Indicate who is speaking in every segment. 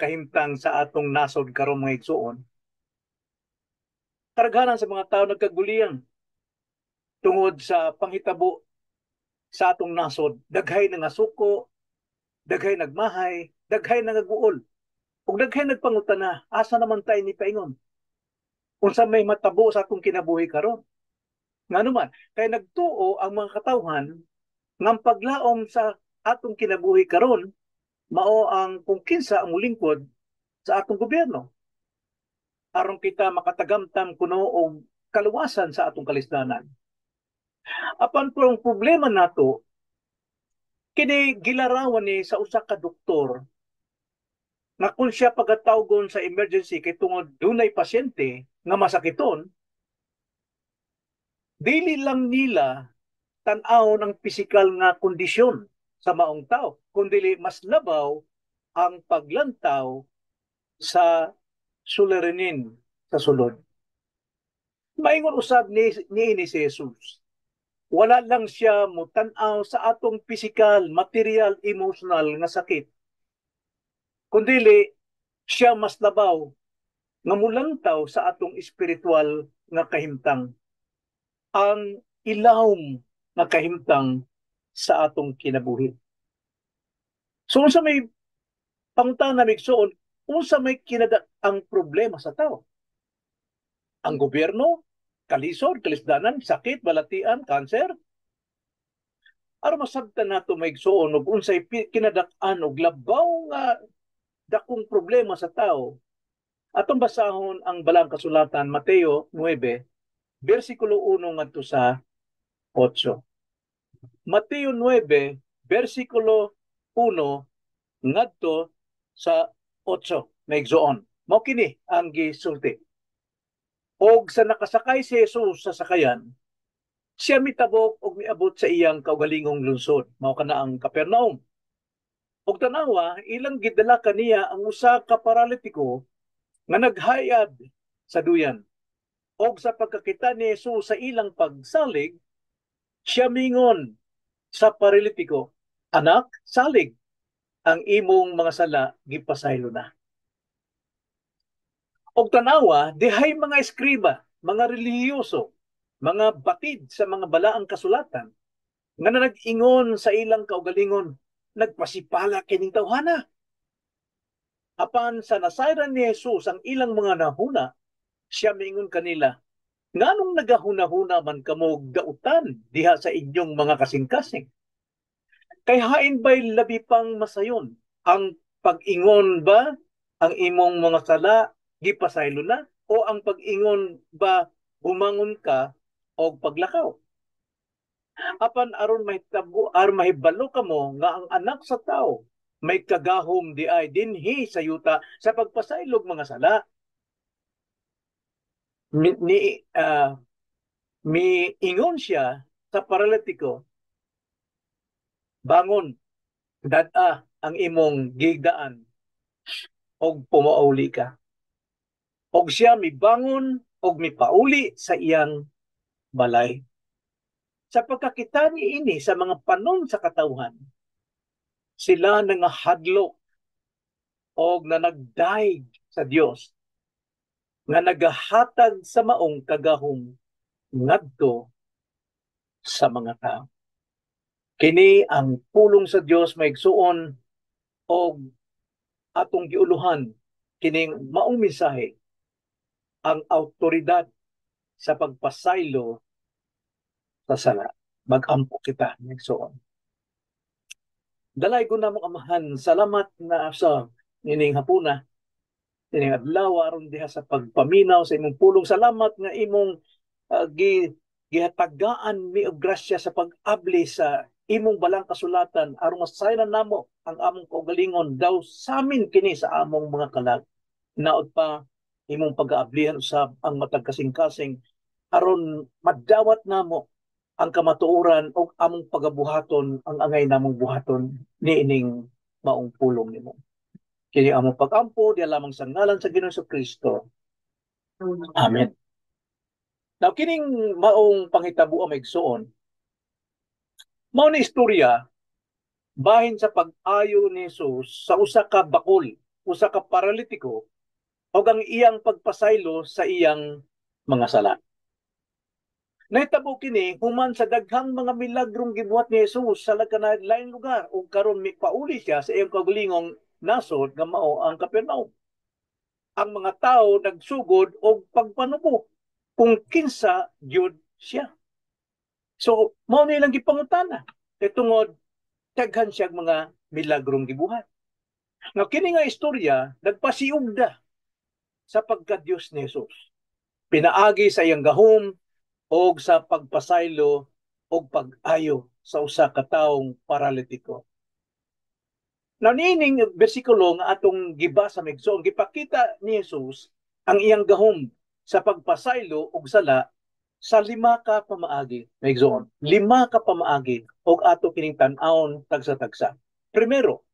Speaker 1: kahimtang sa atong nasod karon, mga igsuon, karaghanan sa mga tao nagkaguliyang tungod sa panghitabo sa atong nasod. Daghay na nga suko, daghay nagmahay, daghay na nga guol. Ug daghay nagpangutana, asa naman tayo ni paingon? Unsa may matabo sa atong kinabuhi karon? Ngano man, kay nagtuo ang mga katawhan nga ang paglaom sa atong kinabuhi karon mao ang kung kinsa ang mulingkod sa atong gobyerno aron kita makatagamtam kuno og kaluwasan sa atong kalisdanan. Apan po ang problema nato kini gilarawan ni sa usa ka doktor nga kung siya pagatawgon sa emergency kay tungod dunay pasyente nga masakiton, dili lang nila tan-awon ang pisikal nga kondisyon sa maong tao, kundi mas labaw ang paglantaw sa suliranin sa sulod. Maingon usab ni si Jesus. Wala lang siya mutan-aw sa atong pisikal, material, emotional nga sakit. Kundili siya mas labaw nga mulantaw sa atong espiritual nga kahimtang. Ang ilawom nga kahimtang sa atong kinabuhi. So unsa may pangutana, migsuon, unsa may kinadak ang problema sa tao? Ang gobyerno, kalisod, kalisdanan, sakit, balatian, kanser? Aron masabtan nato, maigsuon, og unsay kinadak-an og labaw nga dakong problema sa tao, atong basahon ang balang kasulatan, Mateo 9, versikulo 1 ngadto sa 8. Mateo 9, versikulo 1 ngadto sa 8, maigsuon. Mao kini ang gisulti. Og sa nakasakay si Jesus sa sakayan, siya mitabok og miabot sa iyang kaugalingong lungsod, mao kana ang Capernaum. Og tanawa, ilang gidala kaniya ang usa ka paralitiko nga naghayad sa duyan. Og sa pagkakita ni Jesus sa ilang pagsalig, siya mingon sa paralitiko, "Anak, salig, ang imong mga sala gipasaylo na." Og tanawa, dihay mga eskriba, mga relihiyoso, mga batid sa mga balaang kasulatan, nga nag-ingon sa ilang kaugalingon, "Nagpasipala kining tawhana." Apan sa nasayran ni Jesus ang ilang mga nahuna, siya miingon kanila, "Nganong nagahuna-huna man kamo dautan diha sa inyong mga kasing-kasing? Kay hain ba'y labi pang masayon? Ang pag-ingon ba, 'Ang imong mga sala gipasaylo na,' o ang pag-ingon ba, 'Bumangon ka og paglakaw'? Apan aron mahitabo, aron mahibalo kamo nga ang Anak sa Tao may kagahom di ay dinhi sa yuta sa pagpasaylog mga sala," mi ingon siya sa paralitiko, "Bangon, dad-a ang imong gigdaan og pumauli ka." Og siya mibangon og mipauli sa iyang balay. Sa pagkakita niini sa mga panon sa katawhan, sila nangahadlok og nanagdaig sa Dios nga nagahatag sa maong kagahom ngadto sa mga tao. Kini ang pulong sa Dios, maigsuon, og atong giuluhan kining maong mensahe, ang autoridad sa pagpasaylo sa sala. Magampo kita, igsoon. Dalaygon namong Amahan, salamat na sa ining hapuna, ining adlaw aron diha sa pagpaminaw sa imong pulong. Salamat nga imong gihatagaan mi og grasya sa pag-abli sa imong balang kasulatan aron masayran namo ang among kaugalingon daw samin kini sa among mga kalag. Naot pa imong pag-aablihan usab ang matag kasing-kasing aron madawat namo ang kamatuoran og among pagabuhaton ang angay namong buhaton niining maong pulong nimo. Kini among pag-ampo diha lamang sa ngalan sa Ginoong Kristo. Amen. Now, kining maong panghitabo, maigsuon, mao ni istorya bahin sa pag-ayo ni Jesus sa usa ka bakol. usa ka paralitiko ug ang iyang pagpasaylo sa iyang mga sala. Nahitabo kini human sa daghang mga milagrong gibuhat ni Jesus sa lain lugar, ug karon mipauli siya sa iyang kaugalingong nasod nga mao ang Capernaum. Ang mga tawo nagsugod og pagpanubo kung kinsa gyud siya. So mao nilang gipangutana kay tungod daghan siya mga milagrong gibuhat. Nga kini nga istorya nagpasiugda sa pagka-Dios ni Jesus. Pinaagi sa iyang gahom og sa pagpasaylo og pag-ayo sa usa ka taong paralitiko. Now, niining bersikulo nga atong gibasa, mga igsoon, gipakita ni Jesus ang iyang gahom sa pagpasaylo og sala sa lima ka pamaagi, mga igsoon. Lima ka pamaagi og ato kining tan-awon tagsa-tagsa. Primero,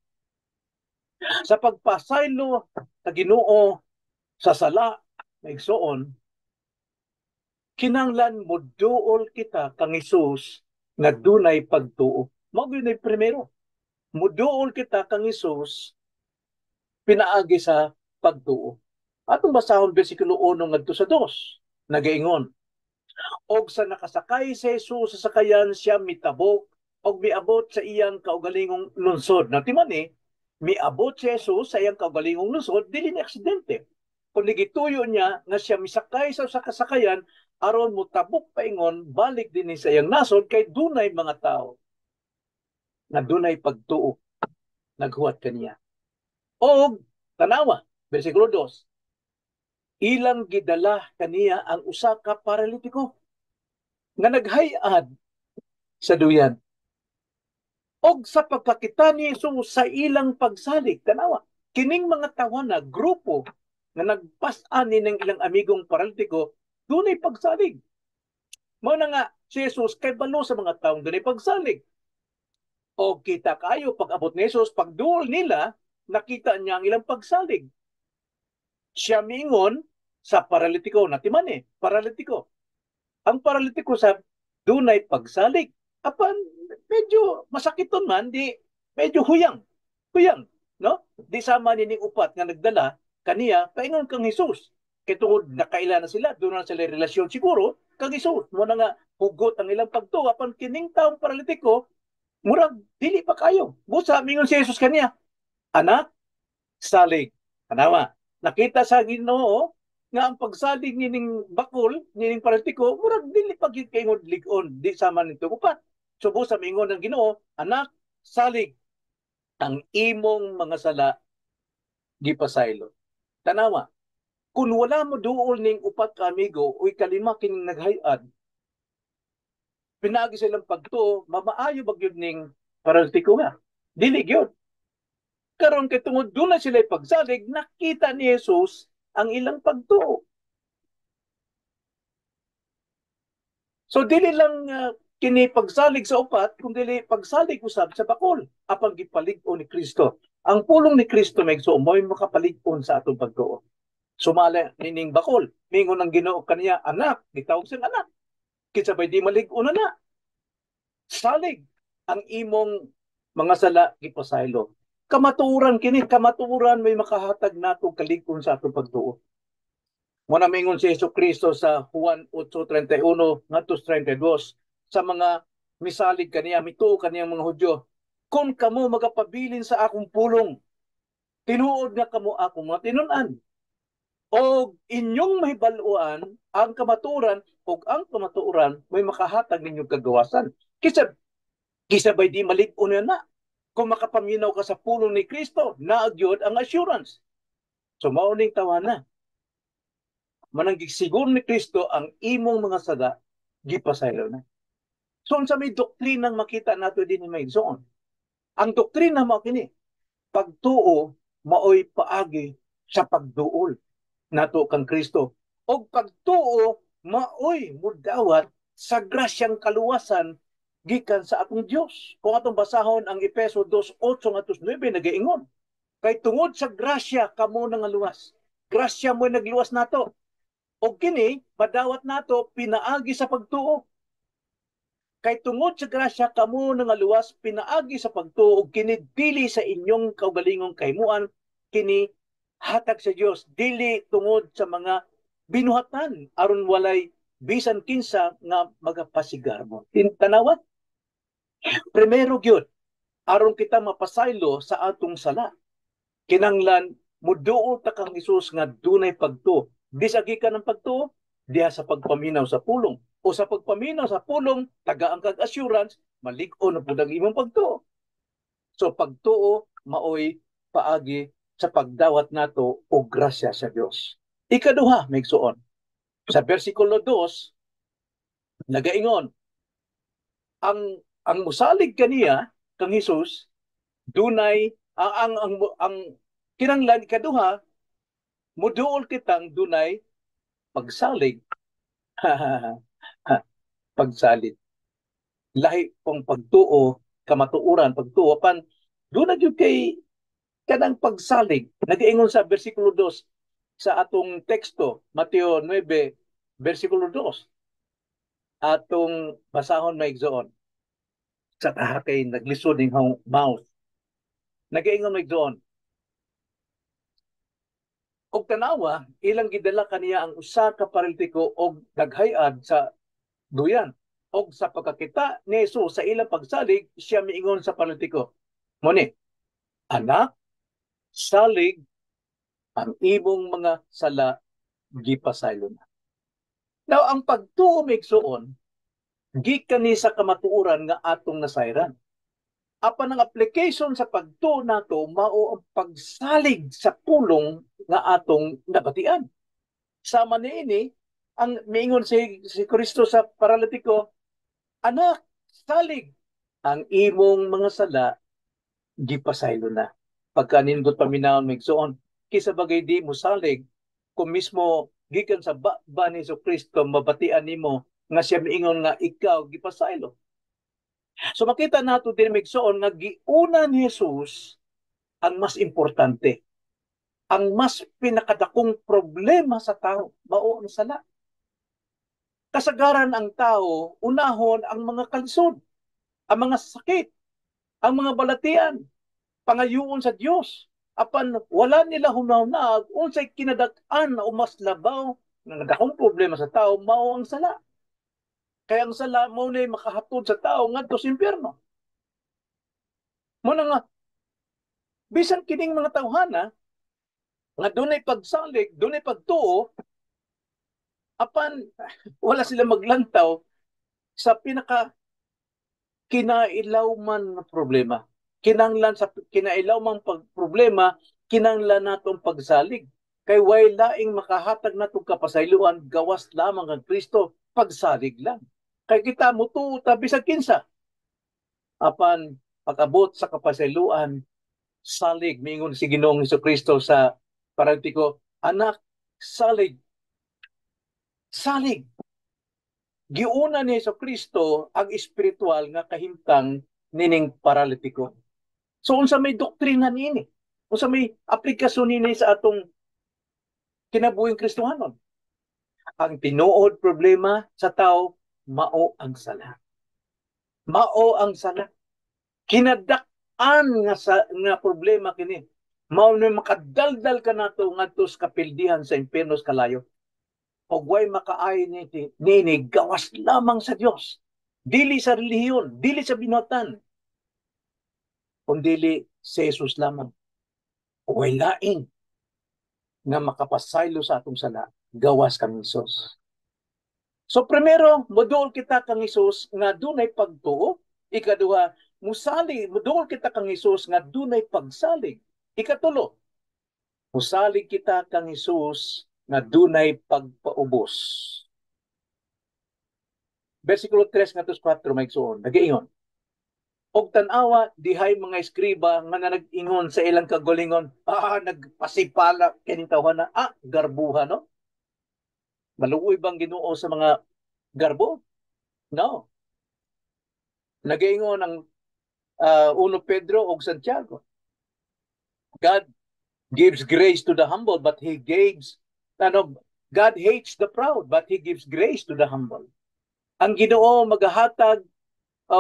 Speaker 1: sa pagpasaylo sa Ginoo sa sala, mga igsoon, kinanglan moduol kita kang Hesus nga dunay pagtuo. Mao gyud ni primero. Moduol kita kang Hesus pinaagi sa pagtuo. Atong basahon bersikulo 1 ngadto sa 2. Nagaingon, "Og sa nakasakay si Jesus sa sakayan, siya mitabok og miabot sa iyang kaugalingong lungsod." Natiman ni, miabot si Jesus sa iyang kaugalingong lungsod, dili ni aksidente. Kung gituyo niya nga siya misakay sa usa ka sakayan aron motabok paingon balik dinhi sa iyang nasod kay dunay mga tao nga dunay pagtuo naghuwat kaniya. Og tanawa, bersikulo 2, ilang gidala kaniya ang usa ka paralitiko nga naghay-ad sa duyan. Og sa pagkakita ni Jesus sa ilang pagsalig, tanawa, kining mga tawana, grupo nga nagpas-an ni ng ilang amigong paralitiko, dunay pagsalig. Mao na nga si Jesus kay balo sa mga taong dunay pagsalig. O kita kayo pag abot ni Jesus, pagduol nila, nakita niya ang ilang pagsalig. Siya miingon sa paralitiko, natiman eh, paralitiko. Ang paralitiko sa dunay pagsalig. Apan medyo masakiton man, di medyo huyang. Huyang, no? Di sama ni upat nga nagdala kaniya paingon kang Jesus. Kay tungod nakaila na sila, doon na sila relasyon siguro kang Jesus. Mo na nga hugot ang ilang pagtuo, apan kining taong paralitiko murag dili pa kayo. Busa mingon si Jesus kaniya, "Anak, salig." Tanawa, nakita sa Ginoo nga ang pagsalig nining bakol, nining paralitiko, murag dili pa gyud kayngod lig-on, di sama nito upat. So busa mingon ng Ginoo, "Anak, salig, ang imong mga sala gipasaylo." Tanawa, kung wala mo duol ning upat ka amigo uy kalima kining naghay-ad, pinaagi silang pagtuo, mamaayo ba gyud ning paralitiko nga? Dili gyud. Karon kay tungod doon na sila pagsalig, nakita ni Jesus ang ilang pagtuo. So dili lang kini pagsalig sa upat, kung dili pagsalig usab sa bakol, apang gipalig-on ni Kristo. Ang pulong ni Kristo, mga igsoon, mo'y makapalig-on sa atong pagtuo. Sumala nining bakol, mingon ang Ginoo kaniya, "Anak," gitawag siyang anak. Kinsa bay di malig-on na na? "Salig, ang imong mga sala gipasaylo." Kamatuoran kini, kamatuoran may makahatag nato kalig-on sa atong pagtuo. Muna mingon si Hesus Kristo sa Juan 8:31 ngadto 32 sa mga misalig kaniya, mituo kaniyang mga Hudyo, "Kung kamo magapabilin sa akong pulong, tinuod nga kamo akong mga tinun-an. Og inyong mahibal-uan ang kamatuoran, ug ang kamatuoran may makahatag ninyong kagawasan." Kisa bay di malig-on na? Kung makapaminaw ka sa pulong ni Kristo, naagyod ang assurance. So mao ning tawana. Manang gisiguro ni Kristo ang imong mga sala gipasaylo na. So unsa may doktrinang makita nato din ni mga igsoon? Ang doktrina mao kini, pagtuo maoy paagi sa pagduol nato kang Kristo. Og pagtuo maoy mudawat sa grasyang kaluwasan gikan sa atong Dios. Kung atong basahon ang Efeso 2:8 ngadto 9, nagaingon, "Kay tungod sa grasya kamo nangaluwas." Grasya mo nagluwas nato. Og kini madawat nato pinaagi sa pagtuo. "Kay tungod sa grasya kamo nangaluwas pinaagi sa pagtuo, ug kini dili sa inyong kaugalingong kahimuan, kini Hatag sa Dios, dili tungod sa mga binuhatan, aron walay bisan kinsa nga magapasigarbo. Tanawa? Primero gyud, aron kita mapasaylo sa atong sala, kinanglan muduol ta kang Hesus nga dunay pagtuo. Diin gikan ang pagtuo? Diha sa pagpaminaw sa pulong. O sa pagpaminaw sa pulong, tagaan kag assurance, malig-on na pud ang imong pagtuo. So pagtuo maoy paagi sa pagdawat nato og grasya sa Dios. Ikaduha, mga igsoon. Sa versikulo 2, nagaingon, ang musalig kaniya kang Hesus dunay ang kinanglan, ikaduha, muduol kitang dunay pagsalig. Pagsalig. Lahi pong pagtuo, kamatuoran, pagtuo, pan doon na gyud kay kanang pagsalig. Nagaingon sa versikulo 2 sa atong teksto, Mateo 9, versikulo 2. Atong basahon, mga igsoon. Sa tahakay naglisod ning mouth. Nagaingon, mga igsoon, og tanawa, ilang gidala kaniya ang usa ka paralitiko og naghay-ad sa duyan. Og sa pagkakita ni Jesus sa ilang pagsalig, siya miingon sa paralitiko. Mao ni, "Anak, salig, ang imong mga sala gipasaylo na." Now, ang pagtuo, mga igsoon, gikan ni sa kamatuoran nga atong nasayran. Apan ang application sa pagtuo nato mao ang pagsalig sa pulong nga atong nabatian. Sama niini, ang miingon si Kristo sa paralitiko, "Anak, salig, ang imong mga sala gipasaylo na." Pagka nindot paminawon, mga igsoon, kisa bagay di mo salig kung mismo gikan sa ba ni Kristo mabatian nimo nga siya miingon nga ikaw gipasaylo? So makita nato din, mga igsoon, nga giuna ni Jesus ang mas importante. Ang mas pinakadakong problema sa tao, mao ang sala. Kasagaran ang tao, unahon ang mga kalisod, ang mga sakit, ang mga balatian, pangayuon sa Dios. Apan wala nila hunahuna unsay kinadak-an o mas labaw nga dakong problema sa tao, mao ang sala. Kaya ang sala mao na makahatod sa tao ngadto sa impyerno. Mao na nga bisan kining mga tawhana nga dunay pagsalig, dunay pagtuo, apan wala sila maglantaw sa pinaka kinailaw man na problema. Kinanglan sa kinailaw man pag problema, kinanglan natong pagsalig. Kay way laing makahatag natong kapasayloan gawas lamang ang Kristo, pagsalig lang. Kay kita mutuo ta bisag kinsa. Apan pag-abot sa kapasayloan, salig, mingon si Ginoong Kristo sa paralitiko, "Anak, salig. Salig." Giuna ni Hesus Kristo ang espiritual nga kahimtang nining paralitiko. So unsa may doktrina niini? Unsa may aplikasyon niini sa atong kinabuhing Kristohanon? Ang tinuod problema sa tao mao ang sala. Mao ang sala. Kinadak-an nga sa nga problema kini. Mao na makadaldal ka nato ngadto sa kapildihan sa impyerno sa kalayo. Og way makaay nini gawas lamang sa Dios. Dili sa relihiyon, dili sa binuhatan, kundili si Jesus lamang. Way laing nga makapasaylo sa atong sala gawas kang Hesus. So primero, moduol kita kang Hesus nga dunay pagtuo. Ikaduha, musali, moduol kita kang Hesus nga dunay pagsalig. Ikatulo, musalig kita kang Hesus nga dunay pagpaubos. Versikulo 3 ngadto 4, mga igsoon, nagaingon, "Og tan-awa, dihay mga eskriba nga nag-ingon sa ilang kagalingon, 'Ah, nagpasipala kining tawhana, ah, garbuha, no?'" Maluoy bang Ginoo sa mga garbo? No. Nagaingon ang 1 Pedro og Santiago, God gives grace to the humble, but he gives ano, God hates the proud, but he gives grace to the humble. Ang Ginoo magahatag o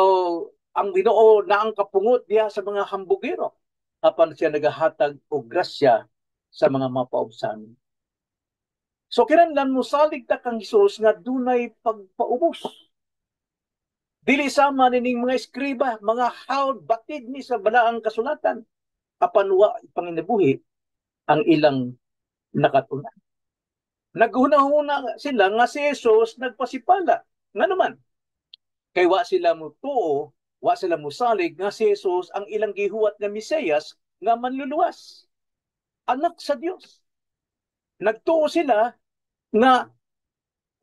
Speaker 1: ang Ginoo na ang kapungot diha sa mga hambugero, apan siya nagahatag og grasya sa mga mapaubsan. So kinahanglan mosalig ta kang Hesus nga dunay pagpaubos. Dili sama nining mga eskriba, mga hawd batid ni sa balaang kasulatan, apan wa panginabuhi ang ilang nakatunan. Naghuna-huna sila nga si Jesus nagpasipala. Nga naman, kay wa sila mutuo, wa sila musalig nga si Jesus ang ilang gihuwat nga Mesiyas nga manluluwas, anak sa Dios. Nagtuo sila nga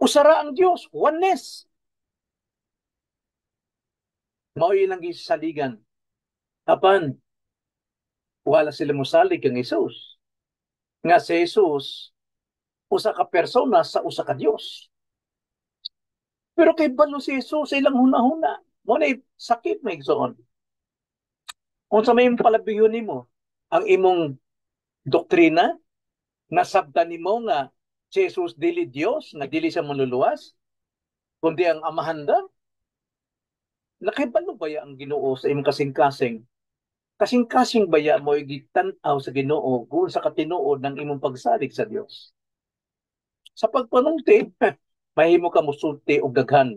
Speaker 1: usara ang Dios, oneness. Mao ilang gisaligan. Apan wala sila mosalig kang Jesus, nga si Jesus usa ka persona sa usa ka Dios. Pero kay balo si Jesus sa ilang hunahuna. Mao na sakit, mga igsoon. Unsa may palabiyon nimo, ang imong doktrina, nasabtan nimo nga si Jesus dili Dios, nga dili siya manluluwas, kundi ang Amahan ra? Nakibalo baya ang Ginoo sa imong kasing-kasing? Kasing-kasing baya mo gitan-aw sa Ginoo kung sa katinuod ng imong pagsalig sa Dios? Sa pagpanulti, mahimo ka musulti og daghan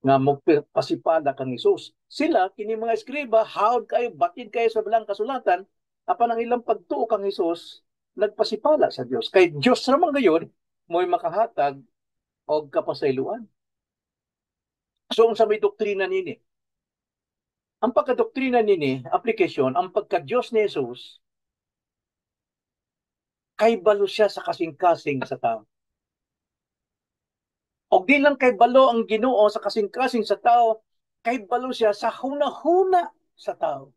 Speaker 1: nga pasipala kang Hesus. Sila, kini mga eskriba, hawd kayo, batid kayo sa balang kasulatan, apan ang ilang pagtuo kang Hesus, nagpasipala sa Dios. Kay Dios ra man gayon mo'y makahatag og kapasayloan. So unsa may doktrina nini? Ang pagkadoktrina nini, application, ang pagka-Diyos ni Jesus, kay balo siya sa kasing-kasing sa tao. Og di lang kay balo ang Ginoo sa kasing-kasing sa tao, kay balo siya sa huna-huna sa tao.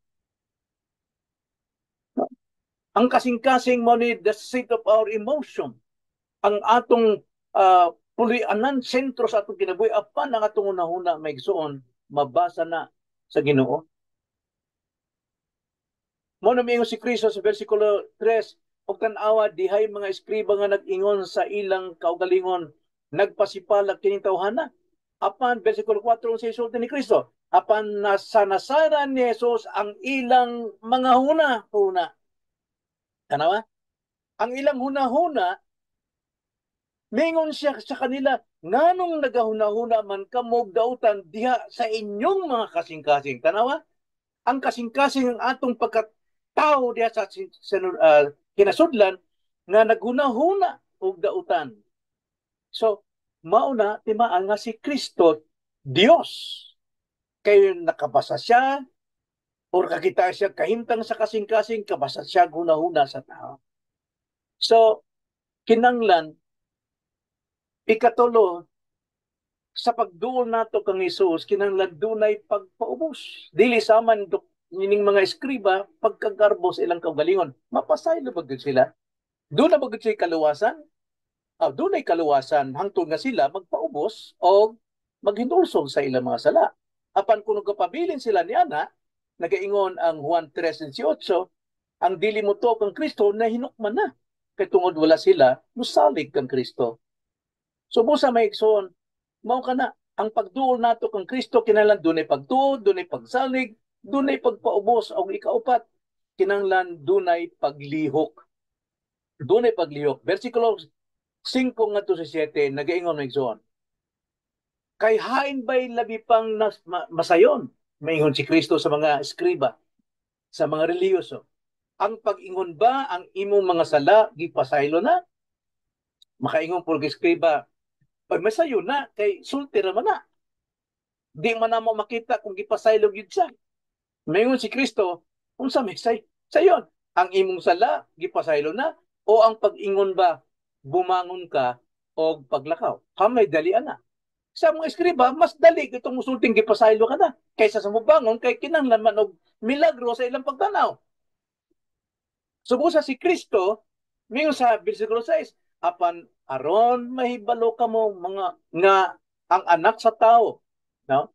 Speaker 1: Ang kasing-kasing mo ni the seat of our emotion. Ang atong pulianan, sentro sa atong kinabuhi, apan ang atong hunahuna, mga igsoon, mabasa na sa Ginoo. Mao na miingon si Kristo sa versikulo 3, "Og tan-awa dihay mga eskriba nga nag-ingon sa ilang kaugalingon, nagpasipalak kining tawhana." Apan versikulo 4, sa isulti ni Kristo, apan nasanasaran ni Jesus ang ilang mga huna-huna. Tanawa? Ang ilang huna-huna, mingon siya sa kanila, "Nganong nagahuna-huna man kamo dautan diha sa inyong mga kasing-kasing?" Tanawa? Ang kasing-kasing, ang atong pagkatao diha sa kinasudlan nga naghuna-huna og dautan. So, mauna timaan nga si Kristo Dios. Kay nakabasa siya or kakita siya kahimtang sa kasing-kasing, kabasa siya huna-huna sa tao. So, kinanglan ikatulo, sa pagduol nato kang Hesus, kinahanglan dunay pagpaubos. Dili saman nining mga eskriba, pagkagarbo sa ilang kaugalingon. Mapasaylo ba gyud sila? Duna ba gyud sila kaluwasan? Ah, dunay kaluwasan hangtod nga sila magpaubos o maghinulsol sa ilang mga sala. Apan kung nagpabilin sila niana, nagaingon ang Juan 3:18, ang dili mo to kang Kristo na hinukman na. Kay tungod wala sila musalig kang Kristo. So busa, mga igsoon, mao kana ang pagduol nato kang Kristo, kinahanglan dunay pagtuo, dunay pagsalig, dunay pagpaubos, og ikaupat, kinahanglan dunay paglihok. Dunay paglihok. Versikulo 5 ngadto sa 7, nagaingon, mga igsoon. "Kay hain ba'y labi pang masayon?" maingon si Kristo sa mga eskriba, sa mga relihiyoso. "Ang pag-ingon ba, ang imong mga sala gipasaylo na?" Makaingon po eskriba, "Pag masayo na, kay sulti ra man na. Di man na mo makita kung gipasaylo gyud siya." Maingon si Kristo, "Unsa may sayon? Ang imong sala gipasaylo na o ang pag-ingon ba, bumangon ka o paglakaw?" Hamay dali na. Sa mga eskriba, mas dali itong musulting gipasaylo ka na kaysa sa mubangon, kay kinahanglan man og milagro sa ilang pagtanaw. Subusa si Kristo, mingon sa versikulo 6, "Apan aron mahibalo kamo mga nga ang Anak sa Tao, no,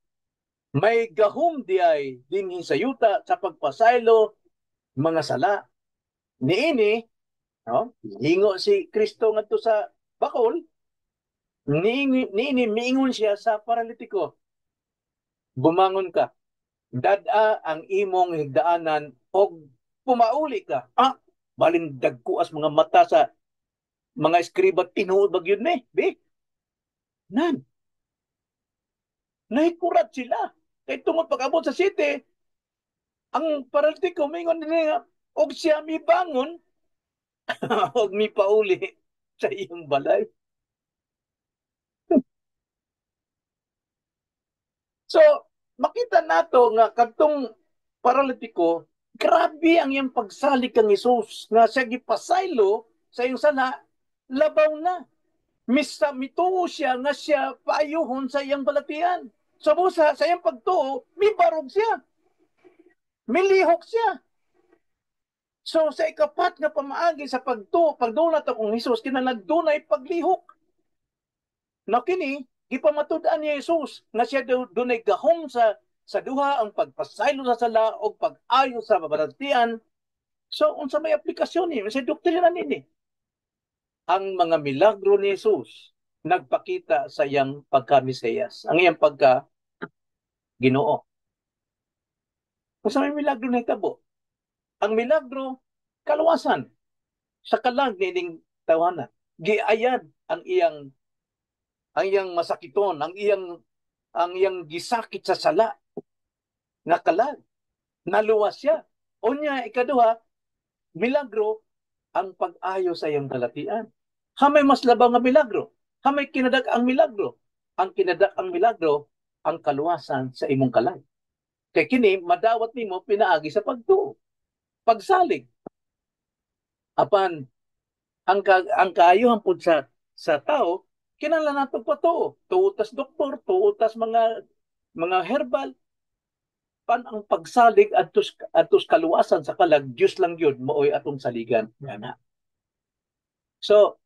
Speaker 1: may gahom diay dinhi sa yuta sa pagpasaylo mga sala." Niini, no, hingo si Kristo ngadto sa bakol, niini miingon siya sa paralitiko, "Bumangon ka, dad-a ang imong higdaanan og pumauli ka." Ah, Balin dagko as mga mata sa mga eskriba, tinuod ba gyud ni? Bi? Nan. Nahikurat sila. Kay tungod pag-abot sa city, ang paralitiko mingon niya, og siya mibangon og mipauli sa iyang balay. So, makita nato nga kadtong paralitiko, grabe ang iyang pagsalig kang Hesus nga siya gipasaylo sa iyang sala, labaw na. Misa mituo siya nga siya paayuhon sa iyang balatian. So busa sa iyang pagtuo, mibarog siya. Milihok siya. So sa ikapat nga pamaagi sa pagtuo, pagduol nato kang Hesus, kinahanglan dunay paglihok. Na kini gipamatud-an ni Jesus nga siya dunay gahom sa duha, ang pagpasaylo sa sala o pag-ayo sa balatian. So unsa may aplikasyon ni? Sa doktrina nini? Ang mga milagro ni Jesus nagpakita sa iyang pagka-Mesiyas, ang iyang pagka Ginoo. Unsa may milagro nahitabo? Ang milagro, kaluwasan sa kalag nining tawhana. Giayad ang iyang masakiton, ang iyang gisakit sa sala nga kalag. Naluwas siya. Unya ikaduha, milagro ang pag-ayo sa iyang balatian. Hamay mas labaw nga milagro? Hamay kinadak ang milagro? Ang kinadak ang milagro, ang kaluwasan sa imong kalag. Kay kini madawat nimo pinaagi sa pagtuo, pagsalig. Apan ang kaayuhan pud sa tao, kinahanglan nato patuo. Tuo tas doktor, tuo tas mga herbal, pan ang pagsalig adtos kaluwasan sa kalag, Dios lang gyud maoy atong saligan. Ana. So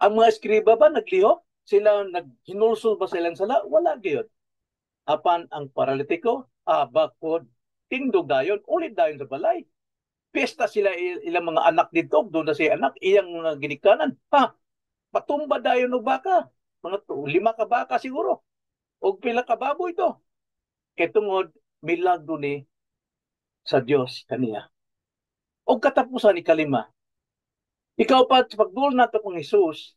Speaker 1: ang mga eskriba ba naglihok? Sila naghinulsol ba silang sala? Wala gyud. Apan ang paralitiko, bakod tindog dayon, ulit dayon sa balay. Pesta sila ilang mga anak dito, doon na siya anak, iyang mga ginikanan. Ha, patumba dayon og baka. Mga 5 ka baka siguro. Og pila ka baboy to. Kay tungod milagro ni sa Dios kaniya. Og katapusan, ikalima. Ikaw pa sa pagduol nato kang Hesus,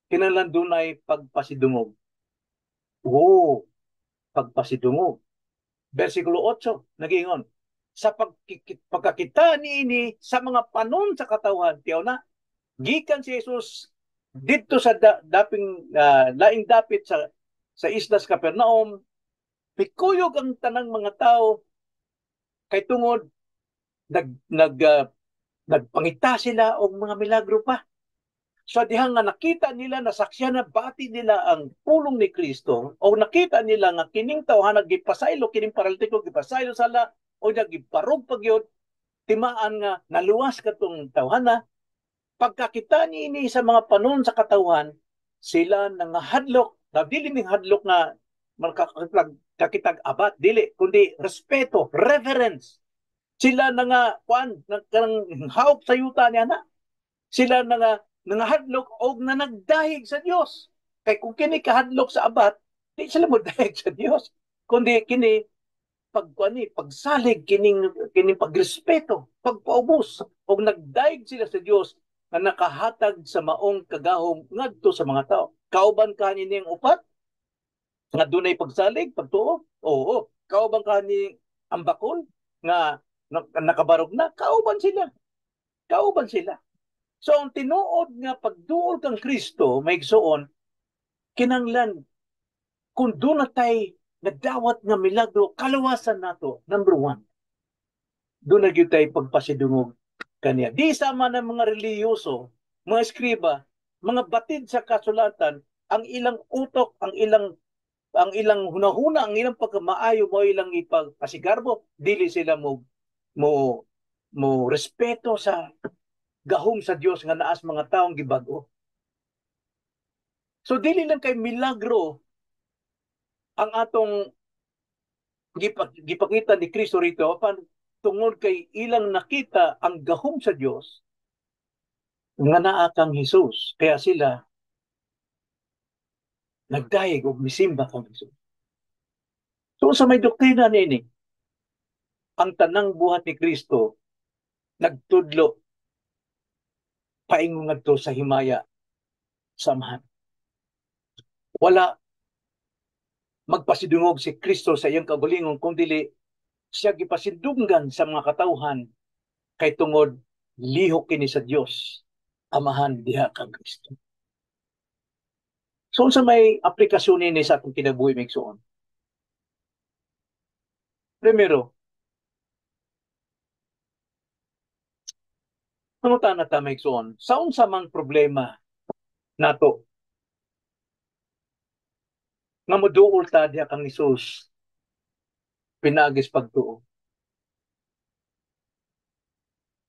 Speaker 1: kinahanglan dunay pagpasidungog. Oh, pagpasidungog. Versikulo 8, nagingon, sa pagkakita niini sa mga panon sa katawhan, tiyaw na, gikan si Jesus didto sa daping laing dapit sa islas Capernaum, pikuyog ang tanang mga tao kay tungod nagpangita sila og mga milagro pa. So diha nga nakita nila, nasaksihan na bati nila ang pulong ni Kristo, o nakita nila nga kining tawhana gipasaylo, kining paralitiko gipasaylo sala o giparog pa gyud, timaan nga naluwas katong tawhana. Pagkakita niini sa mga panon sa katawhan, sila nangahadlok, na dili ning hadlok nga kakitag abat, dili, kundi respeto, reverence. Sila na nga kuan, kanang hawk sa yuta niya na. Sila na nga nangahadlok og na nagdahig sa Dios. Kay kung kini kahadlok sa abat, di sila mo dahig sa Dios. Kundi kini pagkuan ni pagsalig, kining pagrespeto, pagpaubos, og nagdahig sila sa Dios nga nakahatag sa maong kagahom ngadto sa mga tao. Kauban ka ni ang upat nga dunay pagsalig, pagtuo? Oo. Kauban ka ni ang bakol nga nakabarog na? Kauban sila. Kauban sila. So ang tinuod nga pagduol kang Kristo, may igsuon, kinanglan kung doon na tay nagdawat nga milagro, kaluwasan nato, number 1. Doon na gyud tay pagpasidungog kaniya. Di sama ng mga relihiyoso, mga eskriba, mga batid sa kasulatan, ang ilang utok, ang ilang hunahuna, ang ilang pagkamaayo mo ilang ipagpasigarbo, dili sila mo respeto sa gahom sa Dios nga naas mga taong gibag-o. So dili lang kay milagro ang atong gipakita ni Kristo rito, apan tungod kay ilang nakita ang gahom sa Dios nga naa kang Hesus, kaya sila nagdayeg og misimba kang Hesus. So sa may doktrina niini, ang tanang buhat ni Kristo Nagtudlo paingon ngadto sa himaya sa Amahan. Wala magpasidungog si Kristo sa iyang kaugalingon kung dili siya gipasidunggan sa mga katawhan kay tungod lihok kini sa Dios Amahan diha kang Kristo. So unsa may aplikasyon nini sa atong kinabuhi, mga igsoon? Primero, mangutana ta, mga igsoon, sa unsa mang problema nato nga moduol ta diha kang Hesus pinaagis pagtuo?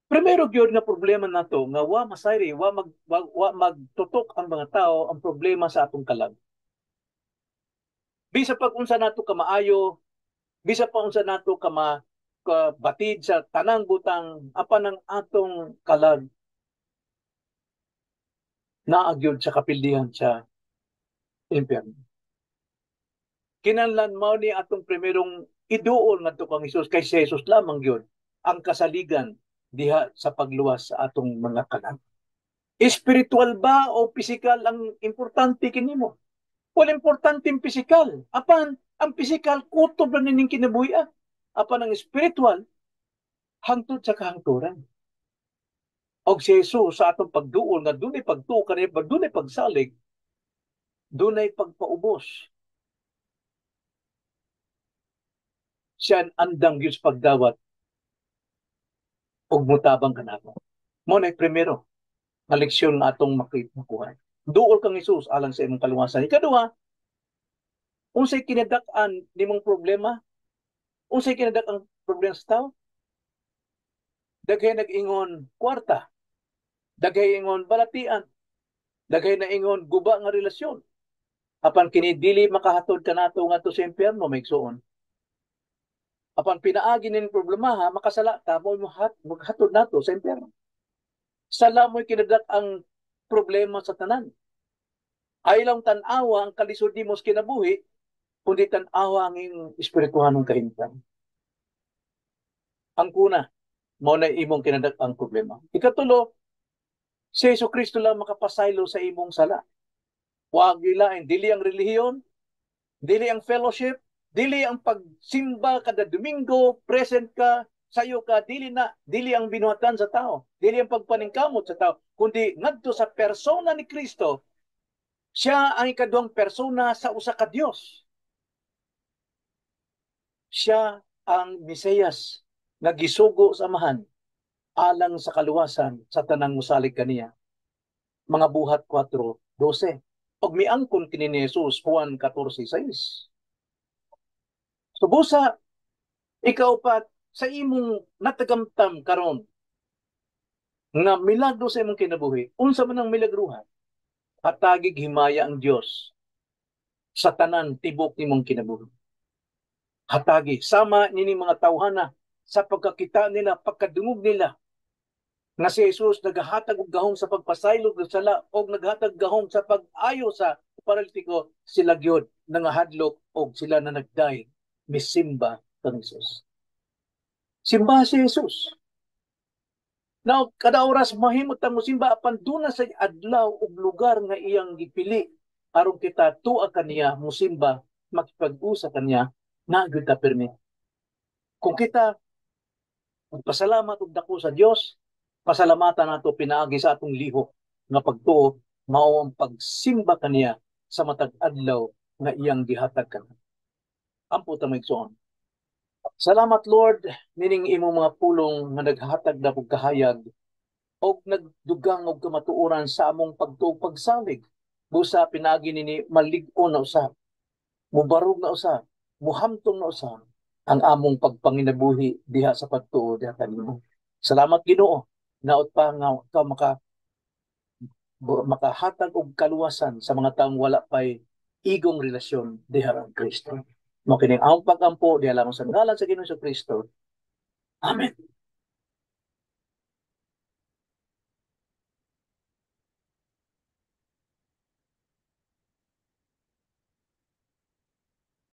Speaker 1: Primero gyud nga problema nato nga wa masayri, wa magtutok ang mga tao, ang problema sa atong kalag. Bisa pag unsa nato ka maayo, bisa pa unsa nato ka batid sa tanang butang, apan ang atong kalag naa gyud sa kapildihan sa impyerno. Kinahanglan mao ni atong primerong iduol ngadto kang Hesus kay si Jesus lamang gyud ang kasaligan diha sa pagluwas sa atong mga kalag. Espiritual ba o pisikal ang importante kinimo? Wala importante ang pisikal. Apan, ang pisikal kutob lang nining kinabuhi. Apan ang espiritual, hangtod sa kahangturan. Og si Jesus sa atong pagduol nga dunay pagtuo kaniya, dunay pagsalig, dunay pagpaubos. Siya ang andam gyud sa pagdawat ug mutabang kanako. Mo na primero nga leksyon nga atong makuha. Duol kang Hesus alang sa imong kaluwasan. Ikaduha, unsay kinadak-an nimong problema? Unsay kinadak-ang problema sa tao? Daghay nag-ingon kwarta. Daghay ingon balatian. Daghay na ingon guba nga relasyon. Apan kini dili makahatod kanato ngadto sa impyerno, mga igsoon. Apan pinaagi ning problema ha, makasala ta mo maghatod nato sa impyerno. Sala mo'y kinadak ang problema sa tanan. Ay lang tan-awa ang kalisod nimo sa kinabuhi, kundi tan-awa ang iyong espirituhanong kahimtang. Ang kuna, mao na imong kinadak ang problema. Ikatulo, si Jesu Kristo lang makapasaylo sa imong sala. Wag ilain, dili ang relihiyon, dili ang fellowship, dili ang pagsimba kada Domingo, present ka, sayo ka, dili na, dili ang binuhatan sa tao, dili ang pagpaningkamot sa tao, kundi ngadto sa persona ni Kristo. Siya ang ikaduhang persona sa usa ka Dios. Siya ang Mesiyas nga gisugo sa Amahan alang sa kaluwasan sa tanang mosalig kaniya. Mga Buhat 4:12. Og miangkon kini ni Jesus, Juan 14:6. So busa, ikaw pa sa imong natagamtam karon nga milagro sa imong kinabuhi, unsa man ang milagruhan, hatagig himaya ang Dios sa tanan tibok nimong kinabuhi. Hatagi sama nini mga tawhana sa pagkakita nila, pagkadungog nila nga si Jesus nagahatag og gahom sa pagpasaylo og sala og naghatag gahom sa pag-ayo sa paralitiko, sila gyud nangahadlok og sila na nagday misimba kang Jesus. Simba si Jesus. Now, kada oras mahimot ang mosimba apan duna sa adlaw ug lugar nga iyang gipili aron kita tua kaniya mosimba, makipag-usa kaniya, na gyud ta pirmi. Kung kita magpasalamat og dako sa Dios, pasalamatan nato pinaagi sa atong lihok nga pagtuo, mao ang pagsimba kaniya sa matag adlaw nga iyang gihatag kaniya. Ampo ta, mga igsoon. Salamat, Lord, nining imong mga pulong nga naghatag na og kahayag og nagdugang og kamatuoran sa among pagtuo, pagsalig. Busa pinaagi nini malig-on na usab, mubarog na usab, muhamtong na usab ang among pagpanginabuhi diha sa pagtuo diha kanimo. Salamat, Ginoo, naot pa nga ka makahatag og kaluwasan sa mga taong wala pay igong relasyon diha kang Kristo. Mao kining among pag-ampo diha lamang sa ngalan sa Ginoong Kristo. Amen.